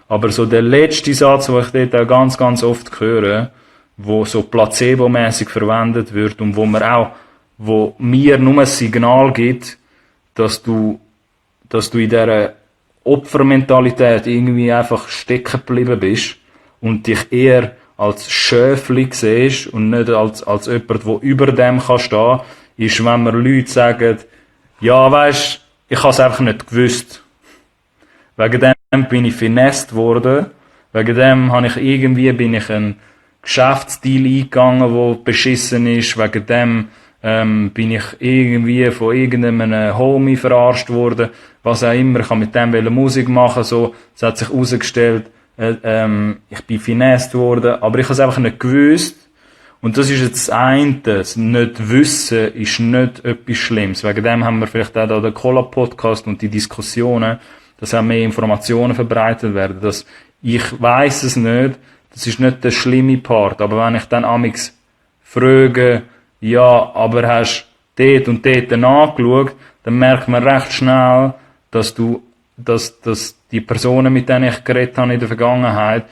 Aber so der letzte Satz, den ich dort auch ganz, ganz oft höre, wo so placebo-mäßig verwendet wird und wo mir nur ein Signal gibt, dass du in dieser Opfermentalität irgendwie einfach stecken geblieben bist und dich eher als Schöfli siehst und nicht als jemand, der über dem kann stehen, ist, wenn mir Leute sagen, ja, weisst, ich habe es einfach nicht gewusst. Wegen dem bin ich finessed worden. Wegen dem bin ich einen Geschäftsdeal eingegangen, der beschissen ist. Wegen dem bin ich irgendwie von irgendeinem Homie verarscht worden. Was auch immer. Ich habe mit dem Musik machen. So, es hat sich herausgestellt, ich bin finessed worden. Aber ich habe es einfach nicht gewusst. Und das ist jetzt das eine. Das nicht wissen ist nicht etwas Schlimmes. Wegen dem haben wir vielleicht auch da den Collab-Podcast und die Diskussionen, dass auch mehr Informationen verbreitet werden. Dass ich weiss es nicht, das ist nicht der schlimme Part. Aber wenn ich dann amix frage, ja, aber hast dort und dort nachgeschaut, dann merkt man recht schnell, dass die Personen, mit denen ich geredet habe in der Vergangenheit,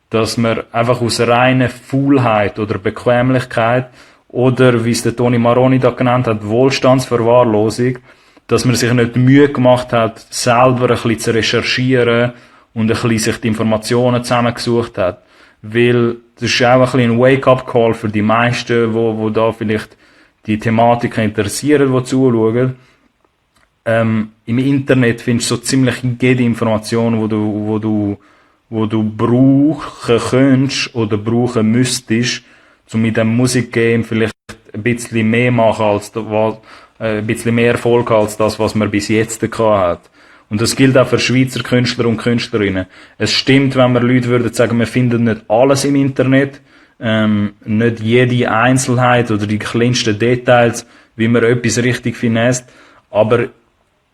dass man einfach aus reiner Faulheit oder Bequemlichkeit oder, wie es der Toni Maroni da genannt hat, Wohlstandsverwahrlosung, dass man sich nicht die Mühe gemacht hat, selber ein bisschen zu recherchieren und ein bisschen sich die Informationen zusammengesucht hat. Weil das ist auch ein bisschen ein Wake-up-Call für die meisten, wo da vielleicht die Thematik interessieren, die zuschauen. Im Internet findest du so ziemlich jede Information, wo du brauchen könntest oder brauchen müsstest, um mit dem Musikgame vielleicht ein bisschen mehr machen ein bisschen mehr Erfolg als das, was man bis jetzt gehabt hat. Und das gilt auch für Schweizer Künstler und Künstlerinnen. Es stimmt, wenn wir Leute würden sagen, wir finden nicht alles im Internet, nicht jede Einzelheit oder die kleinsten Details, wie man etwas richtig finesse. Aber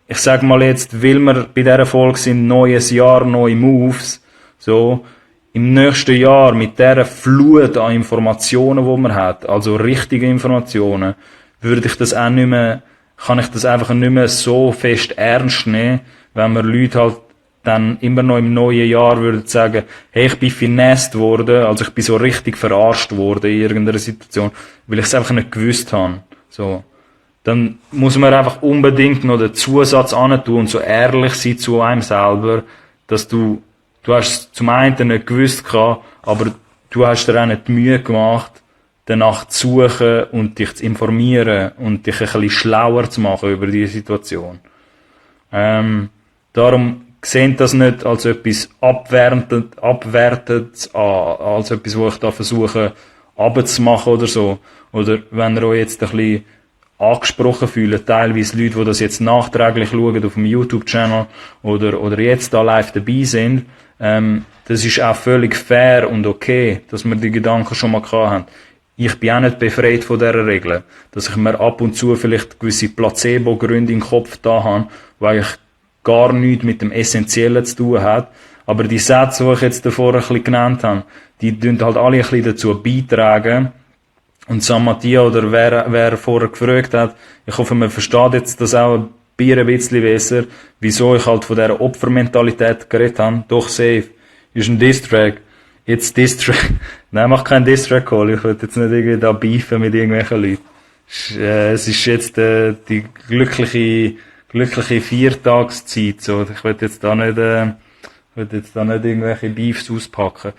ich sag mal jetzt, weil wir bei dieser Folge sind, neues Jahr, neue Moves, so, im nächsten Jahr mit dieser Flut an Informationen, die man hat, also richtige Informationen, kann ich das einfach nicht mehr so fest ernst nehmen, wenn wir Leute halt dann immer noch im neuen Jahr würden sagen, hey, ich bin finessed worden, also ich bin so richtig verarscht worden in irgendeiner Situation, weil ich es einfach nicht gewusst habe. So. Dann muss man einfach unbedingt noch den Zusatz antun und so ehrlich sein zu einem selber, dass du hast es zum einen nicht gewusst gehabt, aber du hast dir auch nicht die Mühe gemacht, danach zu suchen und dich zu informieren und dich ein bisschen schlauer zu machen über diese Situation. Darum seht das nicht als etwas Abwertendes an, als etwas, wo ich da versuche, abzumachen oder so. Oder wenn ihr euch jetzt ein bisschen angesprochen fühlt, teilweise Leute, die das jetzt nachträglich schauen auf dem YouTube-Channel oder jetzt da live dabei sind, das ist auch völlig fair und okay, dass wir die Gedanken schon mal gehabt haben. Ich bin auch nicht befreit von dieser Regel, dass ich mir ab und zu vielleicht gewisse Placebo-Gründe im Kopf da habe, weil ich gar nichts mit dem Essentiellen zu tun hat. Aber die Sätze, die ich jetzt davor ein bisschen genannt habe, die tun halt alle ein bisschen dazu beitragen. Und San Mattia oder wer vorher gefragt hat, ich hoffe, man versteht jetzt das auch ein bisschen besser, wieso ich halt von dieser Opfermentalität geredet habe. Doch safe. Ist ein Distrack. Jetzt Distrack. Nein, mach keinen Distrack-Call. Ich will jetzt nicht irgendwie da beefen mit irgendwelchen Leuten. Es ist jetzt die glückliche Viertagszeit. So. Ich will jetzt da nicht irgendwelche Beefs auspacken.